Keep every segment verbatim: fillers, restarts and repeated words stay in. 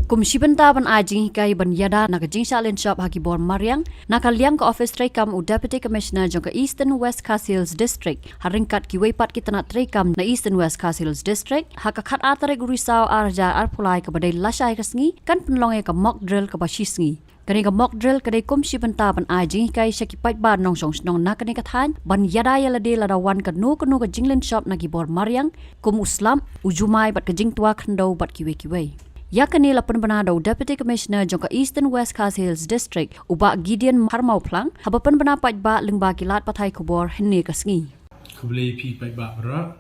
Kum shi bynta ban ai jinghikai ban ïada na ka jingshah lynshop ha ki bor mariang, na ka liang ka ophis treikam u Deputy Commissioner jong ka Eastern West Khasi Hills District, ha ryngkat kiwei pat ki tnat treikam na Eastern West Khasi Hills District, ha ka khatar tarik u Risaw ar hajar arphew lai kaba dei lashai ka sngi, kan pynlong ïa ka mock drill kaba shi sngi. Kane ka mock drill ka dei kum shi bynta ban ai jinghikai sha ki paidbah nongshong shnong na kane ka thaiñ ban ïada ïa lade lada wan kano kano ka jinglynshop na ki bor mariang, kum u slap, u jumai bad ka jingtwa khyndew bad kiwei kiwei. Ïa kane la pynbna da u Deputy Commissioner jong ka Eastern West Khasi Hills District, u Bah Gideon Kharmawphlang, haba pynbna paidbah lyngba ki lad pathai khubor hynne ka sngi. Khublei phi paidbah baroh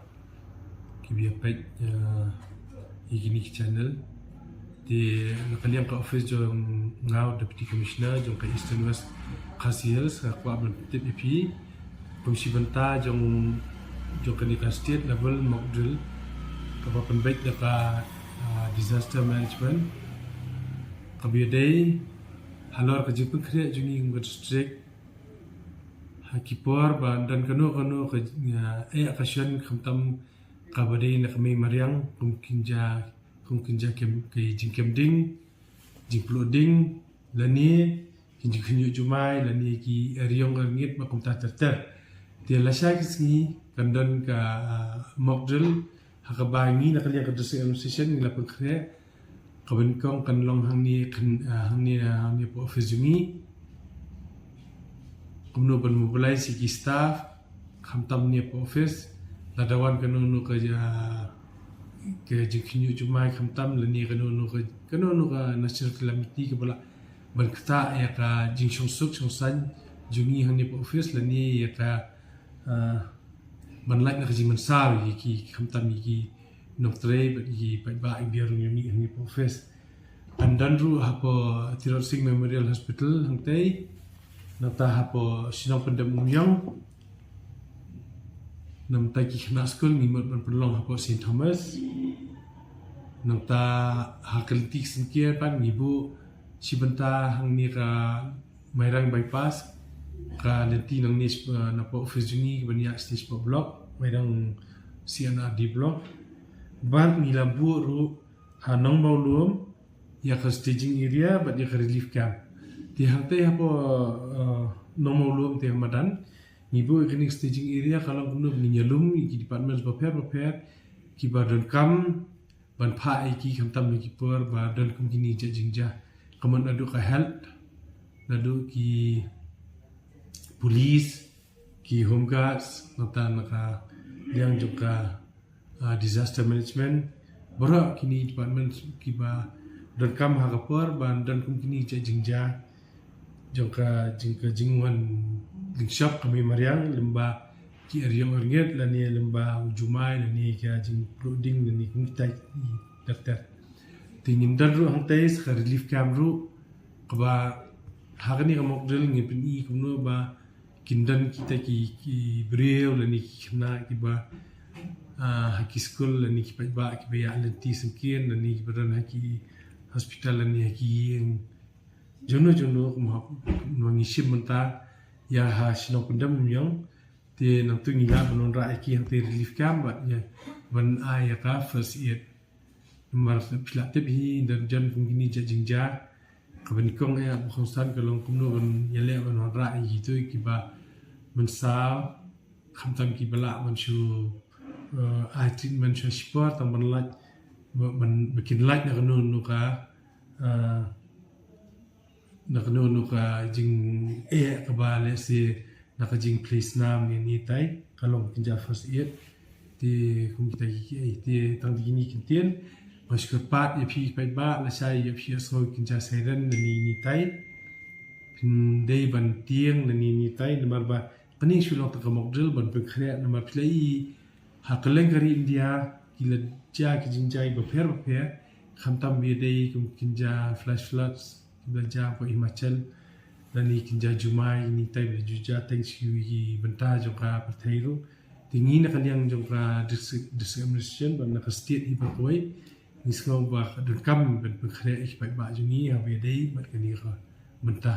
kiba ïa peit, eh, ïa kine ki channel. Te na ka liang ka ophis jong nga u Deputy Commissioner jong ka Eastern West Khasi Hills, nga kwah ban pyntip ïa phi kum shi bynta jong, jong kane ka state level mock drill kaba pynbeit da ka, ah, disaster management, kaba ïadei halor ka jingpynkhreh jong ngi kum ka district ha ki por ba don kano kano ka, ah, eh, ka shen, khamtam kaba dei na ka mei mariang, kum kynja, kum kynja kem, ki jingkem ding, jingpluh ding, lane ki jingkhynñiuh jumai, lane ki eriong erngit bad kumta ter ter. Te lashai ka sngi kan don ka, ah, mock drill ha kaba ngi na ka liang ka district administration ngi la pynkhreh kaba nyngkong kan long hangne, kan, ah, hangne, ah, hangne hapoh ophis jong ngi. Kumno ban mobilize ïa ki staff, khamtam hangne hapoh ophis, lada wan kano kano ka, ah, ka jingkhynñiuh jumai khamtam lane kano kano ka, kano kano ka natural calamity kaba lah ban ktah ïa ka jingshongsuk shongsaiñ jong ngi hangne hapoh ophis lane ïa ka, ah, ban lait na ka jingmynsaw ïa ki, khamtam ïa ki nongtrei bad ïa ki paidbah kiba rung ïa ngi hangne hapoh ophis. Kan don ruh hapoh Tirot Sing Memorial Hospital hangtei, nangta hapoh shnong Pyndem Umïong, nangta ki khynnah skul ngi mut ban pynlong hapoh Saint Thomas, nangta ha ka lynti ka syngkien pat ngi buh shi bynta hangne ka Mairang Bypass, ka lynti nangne, eh, napoh ophis jong ngi kaba ïa stage four block, Mairang C and R D block. Bad ngi la buh ruh ha Nongmawlum ïa ka staging area bad ïa ka relief camp. Te hangtei hapoh, eh, Nongmawlum te ha madan ngi buh ïa kane ka staging area ka long kumno ban ïalum ïa ki departments bapher bapher kiba donkam ban phah ïa ki khamtam ha ki por ba don kum kine ki jait jingjia. Ka mut naduh ka health, naduh ki police, ki home guards, nangta na ka liang jong ka, ah, disaster management. Baroh kine department kiba donkam ha ka por ba don kum kine ki jait jingjia jong ka, jong ka jingwan lynshop ka mei mariang, lyngba ki eriong erngit lane lyngba u jumai lane ka jingpluh ding lane kum kita ki ter ter. Te ngin don ruh hangtei sa ka relief camp ruh kaba ha kane ka mock drill ngin pyni kumno ba kin don kita ki, ki briew lane ki khynnah kiba, ah, ha ki skul lane ki paidbah kiba ïa lynti syngkien lane kiba don ha ki hospital lane ha ki ïing jongno jongno, kumba ngi shim mynta ïa ha shnong Pyndem Umïong. Te nangtu ngi lah ban wanrah ïa ki hangtei relief camp bad ïa ban ai ïa ka first aid. Namar phi lah tip hi, don jan kum kine ki jait jingjia, kaba nyngkong ïa ba kongsan ka long kumno ban ïaleh ban wanrah ïa kito kiba mynsaw, khamtam kiba lah ban shu, eh, ai treatment sha shipor tang ban lait, ban, ban kin lait na kano kano ka, eh, na kano kano ka jingeh kaba lehse na ka jingplie snam ïa ngi tai, ka long kynja first aid. Te kum kita ki, ki, te tang te kine ki ktien, nga shu kyrpad ïa phi paidbah lashai ïa phi ïa sngew kynja siren na ngi ngi tai. Phin dei ban tieng na ngi ngi tai namar ba kane shu long tang ka mock drill ban pynkhreh namar phi la i ha kylleng ka ri India ki la jia ki jingjia bapher bapher, khamtam ba ïadei kum kynja flash floods kiba la jia hapoh Himachal, lane kynja jumai ngi tai ba la ju jia teng sha kiwei ki bynta jong ka pyrthei ruh. Te ngi na ka liang jong ka district, district administration bad na ka state hi baroh kawei ngi sngew ba ka donkam ban pynkhreh ïa ki paidbah jong ngi haba ïadei bad kane ka bynta.